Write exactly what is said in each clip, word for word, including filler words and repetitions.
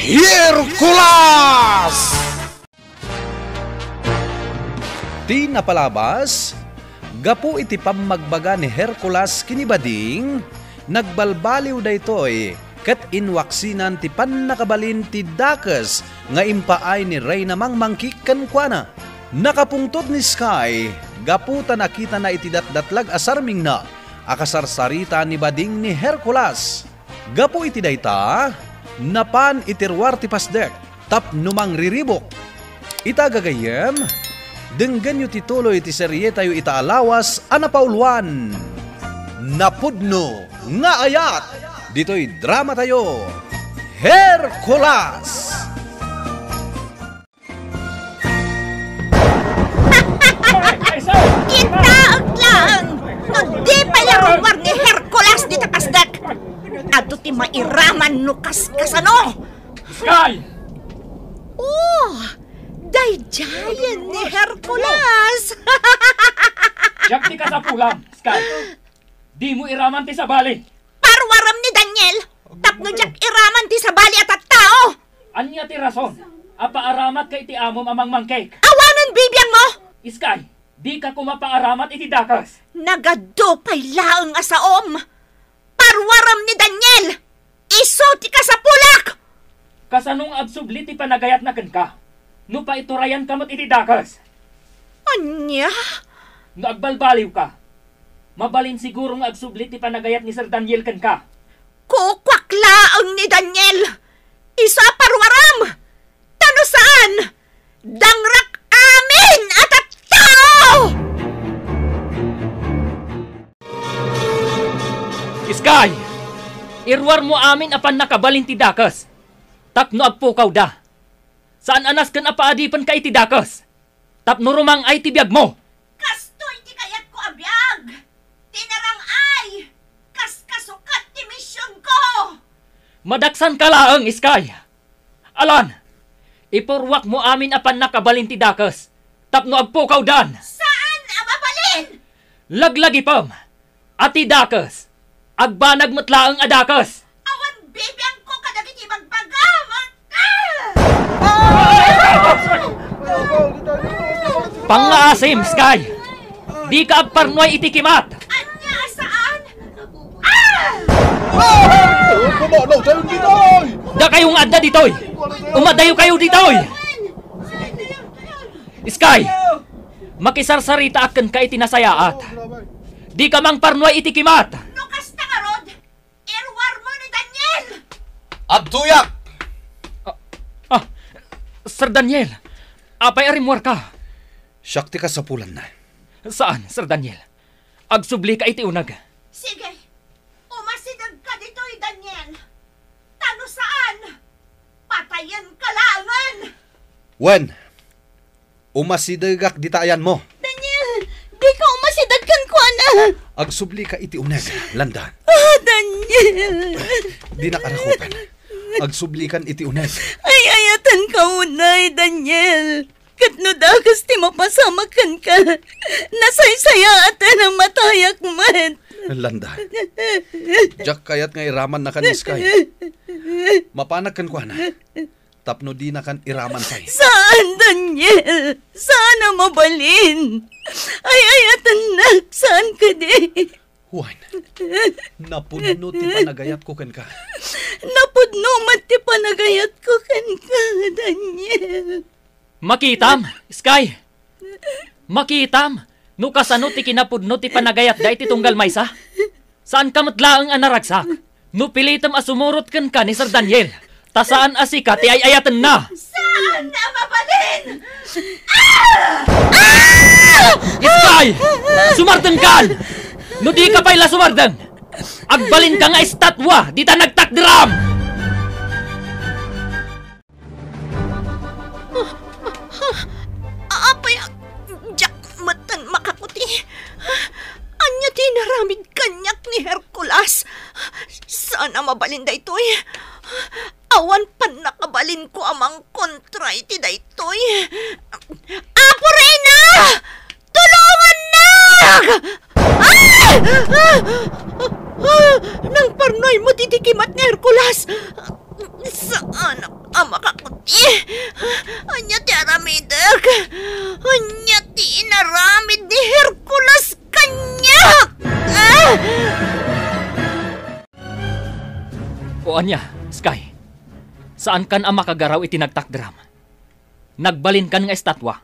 Hercules! Ti napalabas, gapu iti pammagbaga ni Hercules ken ni Bading, nagbalbaliw daytoy ket inwaksinan ti pannakabalin ti dakes nga impaay ni Reyna Mangmangkik kenkuana. Nakapungtot ni Sky gapu ta nakitana iti datdatlag a sarmingna a kasarsarita ni Bading ni Hercules. Gapu iti dayta, napan iti ruar ti pasdek tapno mangriribuk. Ita gagayyem, denggenyo ti tuloy ti serietayo ita a lawas a napauluan, Napudno nga Ayat, ditoy dramatayo, Hercules! Kitaek laeng no di pay la rummuar ni Hercules dita pasdek. Adu ti mairaman no kas-, kasano? Sky! Oh, daydiayen ni Hercules. Diak ti kasapulam, Sky. Dimo iraman ti sabali. Paruarem ni Daniel, tapno diak iraman ti sabali a tattao. Ania ti rason a paaramat ka iti amom a mangmangkek? Awanen bibiangmo! Iskay, dika koma paaramat iti dakes. Nagadu pay laeng a saom. Paruarem ni Daniel! Isu ti kasapulak! Kasano nga agsubli ti panagayatna kenka no paiturayanka met iti dakes? Ania? No agbalbaliwka, mabalin siguro nga agsubli ti panagayat ni Sir Daniel kenka. Kukuak laeng ni Daniel! Isu a paruarem! Ta no saan, dangrak amin a tattao! Iskay! Iruarmo amin a pannakabalin ti dakes tapno agpukawda. Saan a nasken a paadipenka iti dakes tapno rumang-ay ti biagmo. Kastoy ti kayatko a biag, ti narang-ay, kas kasukat ti misionko. Madaksanka laeng, Iskay. Alan, ipuruakmo amin a pannakabalin ti dakes tapno agpukawdan. Saan a mabalin! Laglagipem a ti dakes, agbanag met laeng a dakes. Awan bibiangko kadagiti ibagbagam. Ah! Pangngaasim, Sky! Dika agparnuay iti kimat! Ania a saan? Ah! Kumanaw tayo ditoy! Dakayo nga adda ditoy! Umadayo kayo ditoy! Sky! Makisarsaritaak kenka iti nasayaat. Dika mangparnuay iti kimat! No kasta ngarud, iruarmo ni Daniel! Adtoyak! Ah, ah, Sir Daniel, apay a rimmuarka? Siak ti kasapulanna. Saan, Sir Daniel? Agsublika iti uneg. Sige, umasidegka ditoy, Daniel. Ta no saan, patayenka laengen. Wen, umasidegak dita ayanmo. Daniel, dika umasideg kenkuana. Agsublika iti uneg, London. Ah, Daniel. Dinak arakupen. Agsublikan iti uneg. Ay-ayatenka unay, Daniel. Ket no dakes ti mapasamak kenka, nasaysayaaten a matayak met. London, diak kayat nga iramannakan ni Sky. Mapanak kenkuana tapno dinakan iraman pay. Saan, Daniel? Saan a mabalin? Ay-ayatennak, saan kadi? Wen, napudno ti panagayatko kenka. Napudno met ti panagayatko kenka, Daniel. Makitam, Sky! Makitam no kasano ti kinapudno ti panagayatda iti tunggal maysa? Saanka met laeng a naragsak no pilitem a sumurot kenka ni Sir Daniel, ta saan a sika ti ay-ayatenna. Saan a mabalin? Ah! Ah! Sky! Sumardengkan! No dika pay la sumardeng, agbalinka nga estatwa dita nagtakderam! Apay, diak metten makaputi. Ania ti inaramid kaniak ni Hercules? Saan a mabalin daytoy. Awan pannakabalinko a mangkontra iti daytoy. Apo Reyna! Tulongannak! Ah! Ah! Ah! Nangparnuay met iti kimat ni Hercules. Saan a a makakuti. Ania ti aramidek? Ania ti inaramid ni Hercules kaniak? Ah! O ania, Sky? Saankan a makagaraw iti nagtakderam? Nagbalinkan nga estatwa.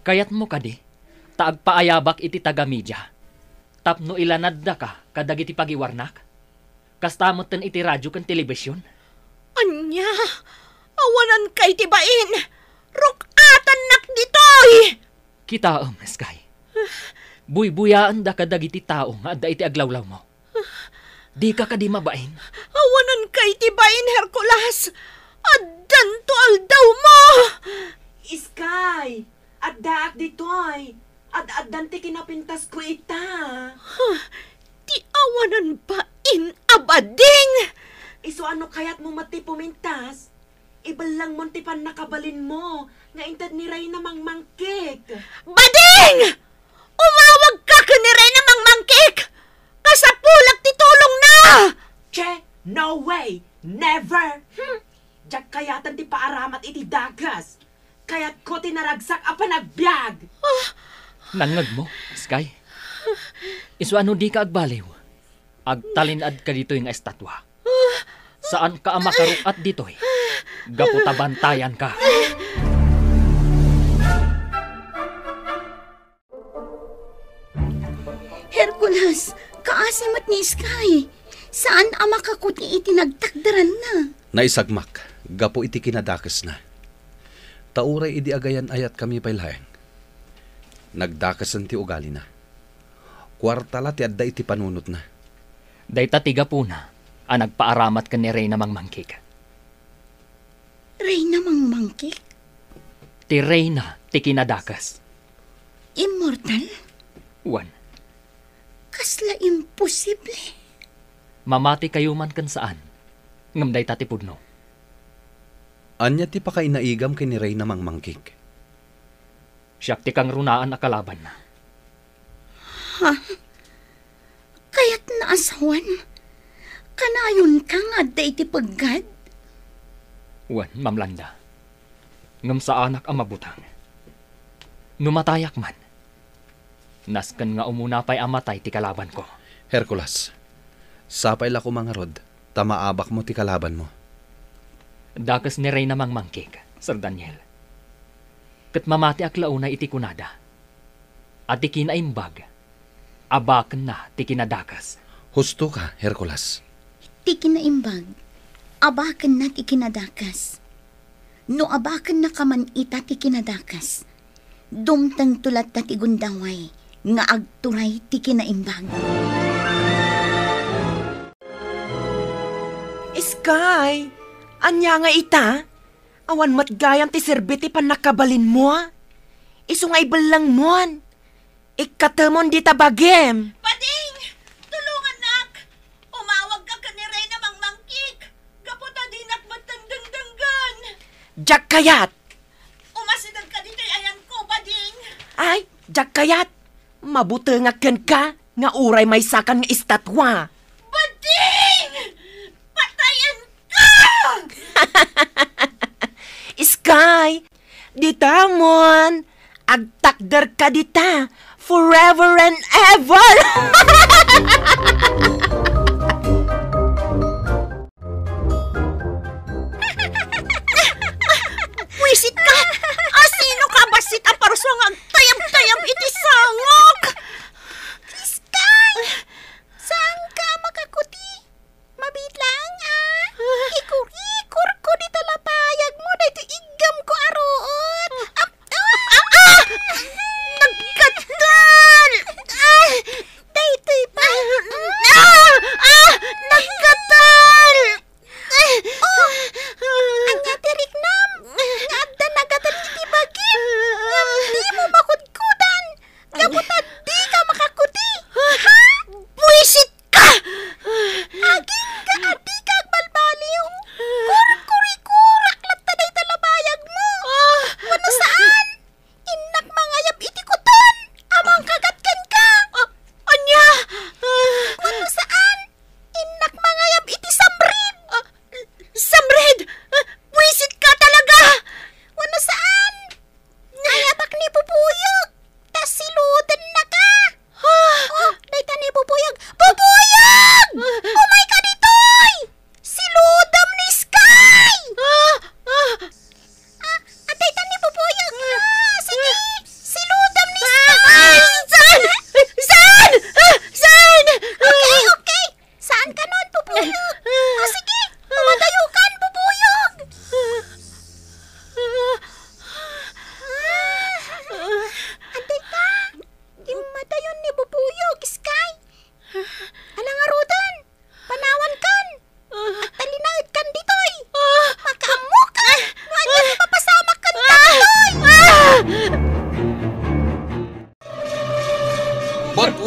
Kayatmo kadi ta agpaayabak iti taga-media tapno ilanaddaka kadagiti pagiwarnak? Kasta metten iti radio ken telebision? Ania? Awananka iti bain! Ruk-atannak ditoy! Kitaem, Sky. Buybuyaenda kadagiti tao nga adda iti aglawlawmo. Dika kadi mabain? Awananka iti bain, Hercules! Addanto aldawmo! Sky! Addaak ditoy! Ad-addan ti kinapintasko ita! Huh, ti awanan bain a bading! Isu a no kayatmo met ti pumintas, ibellengmon ti pannakabalinmo nga inted ni Reyna Mangmangkik. Bading! Umawagka ken ni Reyna Mangmangkik! Kasapulak ti tulongna! Che, no way! Never! Hmm. Diak kayaten ti paaramat iti dakes. Kayatko ti naragsak a panagbiag. Ah! Nangngegmo, Sky? Isu a no dika agbaliw, agtalinaedka ditoy nga estatwa. Saanka a makaruk-at ditoy gapu ta bantayanka. Hercules, kaasi met ni Sky. Saan a makakuti iti nagtakderanna. Naisagmak gapu iti kinadakesna. Ta uray idi agayan-ayatkami pay laeng, nagdakesen ti ugalina. Kuarta la ti adda iti panunotna. Dayta ti gapuna a nagpaaramat ken ni Reyna Mangmangkik. Reyna Mangmangkik? Ti reyna ti kinadakes. Immortal? Wen. Kasla imposible. Mamatikayo man ken saan, ngem dayta ti pudno. Ania ti pakainaigam ken ni Reyna Mangmangkik? Siak ti kangrunaan a kalabanna. Ha? Kayatna a sawen? Kanayonka nga adda iti peggad? Wen, Ma'am Landa. Ngem saanak a mabuteng. No matayak man, nasken nga umuna pay a matay ti kalabanko. Hercules, sapay la koma ngarud ta maabakmo ti kalabanmo. Dakes ni Reyna Mangmangkik, Sir Daniel. Ket mamatiak la unay iti kunada a ti kinaimbag, abakenna ti kinadakes. Husto ka, Hercules. Ti kinaimbag, abakenna ti kinadakes. No abakennaka man ita ti kinadakes, dumtengto latta ti gundaway nga agturay ti kinaimbag. Sky, ania nga ita? Awan met gayam ti serbi ti pannakabalinmo? Isu nga ibellengmon. Ikkatemon dita bagim. Bading! Tulongannak! Umawagka ken ni Reyna Mangmangkik, gapu ta dinak met dengdenggen. Diak kayat! Umasidegka ditoy ayanko, Bading! Ay, diak kayat! Mabutengak kenka nga uray maysakan nga estatwa. Bading! Patayenka! Sky, ditamon, agtakderka dita forever and ever! Buisit ka! Asino ka a bassit a parso nga agtayab-tayab iti sangok? Sky! Saanka a makakuti? Mabiit laeng a. Ikurikurko dita lapayagmo daytoy iggamko a ruot. Am-, ah! Ah! Ah! Nagkattan! Ah! Daytoy pa. Ah!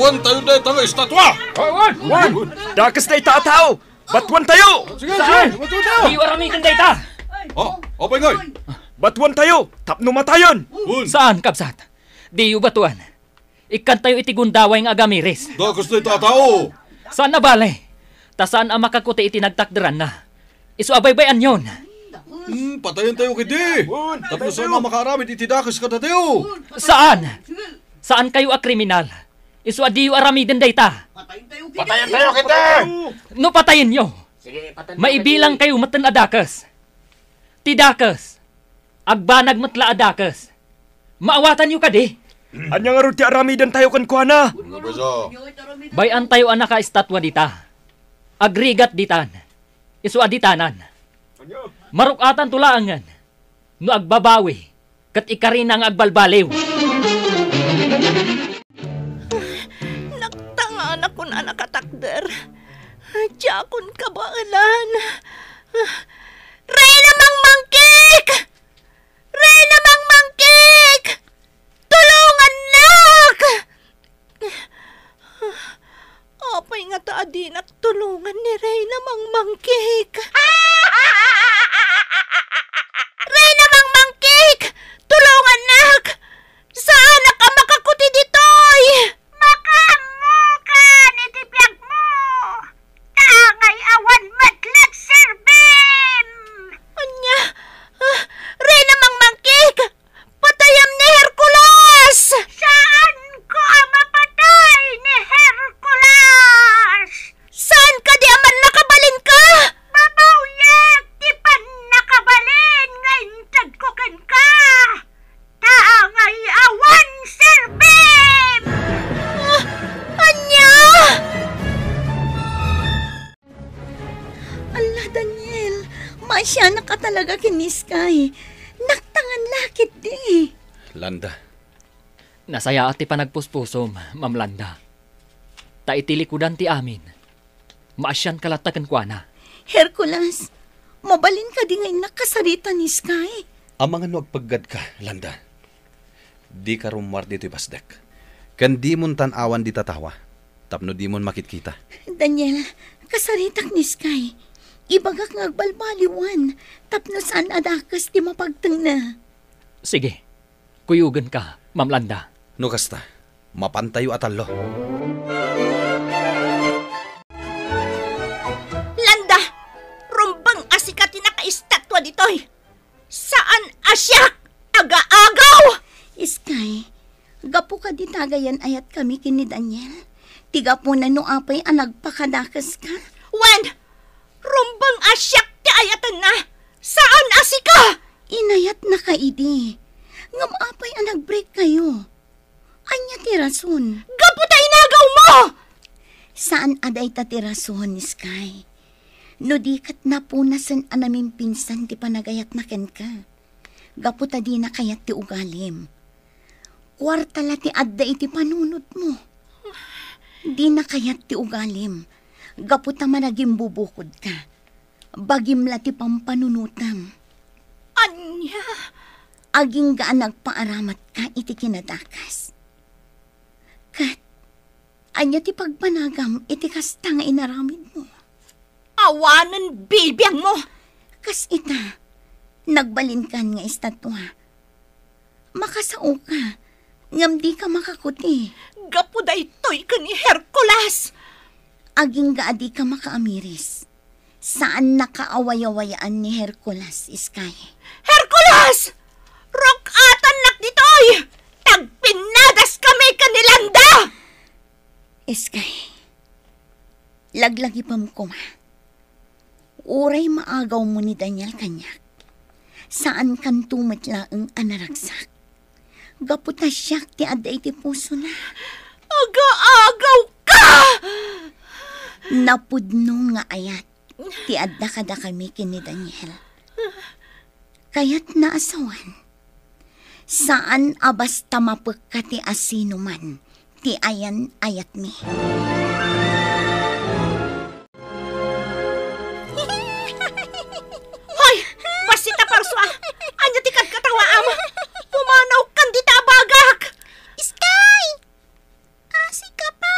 Batuantayo dayta nga estatua! Wan! Wan! Dakes dayta a tao! Batuantayo! Sige, sige, batuantayo! Diyo aramiden dayta! Oh, apay ngay? Batuantayo! Tapno matayen! Wan! Saan, kabsat. Diyo batuan. Ikkantayo iti gundaway nga agamiris. Dakes dayta a tao! Saan a bale. Ta saan a makakuti iti nagtakderanna. Isu a baybay-anyon. Hmm, patayantayo ketdi. Tapno saan a makaaramid iti dakes kadatayo. Saan. Saankayo a kriminal. Isu a diyo aramiden dayta. Patayantayo ketdi. No patayenyo, maibilangkayo metten a dakes. Ti dakes, agbanag met la a dakes. Maawatanyo kadi? Ania ngarud ti aramidentayo kenkuana? Bay-antayo a nakaestatua dita. Agrigat ditan. Isu a ditanan. Maruk-atanto laengen no agbabawi ket ikarina nga agbalbaliw. Nagtanganak kun a nakatakder. Diakon kabaelan. Reyna Mangmangkik! Reyna Mangmangkik! Tulongannak! Apay ngata a dinak tulongan ni Reyna Mangmangkik? Reyna Mangmangkik! Tulongannak! Saanak a makakuti ditoy! Makaammokan iti biagmo! Tangay awan met la agserbim! Ania? Ah, Reyna Mangmangkik! Patayam ni Hercules! Saanko a mapatay ni Hercules! Saan kadi a mannakabalinka? Mabawiak ti pannakabalin nga intedko kenka! Tangay awan serbim! Ah, ania? Alla, Daniel, maasianak a talaga ken ni Sky. Naktangan la ketdi. Landa. Nasayaat ti panagpuspusom, Ma'am Landa. Ta iti likudan ti amin, maasianka latta kenkuana. Hercules, mabalin kadi nga innak kasarita ni Sky? Amangan no agpeggadka, Landa. Dika rummuar ditoy pasdek. Ken dimon tan-awan dita tawa, tapno dimon makitkita. Daniel, kasaritak ni Sky. Ibagak nga agbalbaliwan, tapno saan a dakes ti mapagtengna. Sige, kuyogenka, Ma'am Landa. No kasta, mapantayo a tallo. Landa! Rumbeng a sika ti nakaestatua ditoy! Saan a siak agaagaw! Sky, gapu kadi ta agayan-ayatkami ken ni Daniel, ti gapuna no apay a nagpakadakeska? Wen, rumbeng a siak ti ayatenna, saan a sika! Inayatnaka idi. Ngem apay a nagbreakkayo? Ania ti rason? Gapu ta inagawmo! Saan a dayta ti rason, Sky. No di ket napunasen a namimpinsan ti panagayatna kenka. Gapu ta dina kayat ti ugalim. Kuarta la ti adda iti panunotmo. Dina kayat ti ugalim. Gapu ta managimbubukodka. Bagim la ti pampanunotam. Ania? Agingga a nagpaaramatka iti kinadakes. Ket ania ti pagbanagam iti kasta nga inaramidmo? Awanen bibiangmo! Kas ita, nagbalinkan nga estatua. Makasaoka, ngem dika makakuti. Gapu daytoy ken ni Hercules! Agingga a dika makaamiris. Saannaka a wayawayaan ni Hercules, Sky. Hercules! Ruk-atannak ditoy! Tagpinnadaskami ken ni Landa! Sky, laglagipem koma. Uray maagawmo ni Daniel kaniak, saankanto met laeng a naragsak. Gapu ta siak ti adda iti pusona. Agaagawka! Napudno nga ayat ti adda kadakami ken ni Daniel. Kayatna a sawen, saan a basta mapekka ti asinoman ti ayan-ayatmi. Hoy! Bassit a parso a! Ania ti kadkatawaam? Pumanawkan dita a bagak! Sky! Asi ka pa!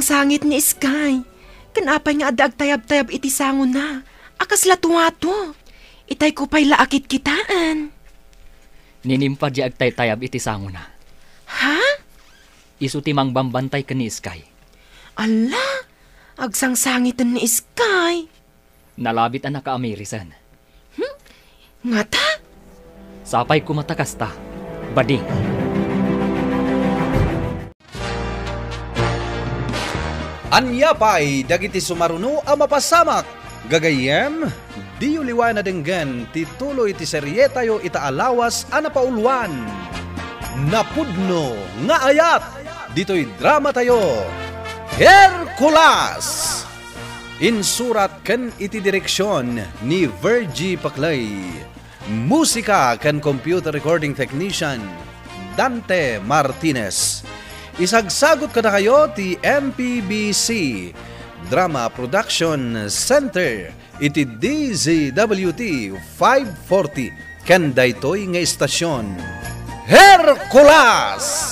Sangit ni Sky. Ken apay nga adda agtayab-tayab iti sangona? A kasla tuwato. Itayko pay la a kitkitaen. Ninim pay diay agtaytayab iti sangona. Ha? Isu ti mangbambantay ken ni Sky. Ala, agsangsangiten ni Sky. Nalabit a nakaamirisen. Hmm? Ngata? Sapay koma ta kasta. Bading. Ania pay dagiti sumaruno a mapasamak? Gagayyem, diyo liwan a denggen ti tuloy ti serietayo ita a lawas a napauluan. Napudno nga ayat ditoy dramatayo, Hercules! Insurat ken iti direksion ni Virgie Paclay. Musika ken computer recording technician, Dante Martinez. Isagsagot kadakayo ti M P B C Drama Production Center iti D Z W T five forty ken daytoy nga istasyon, Hercules!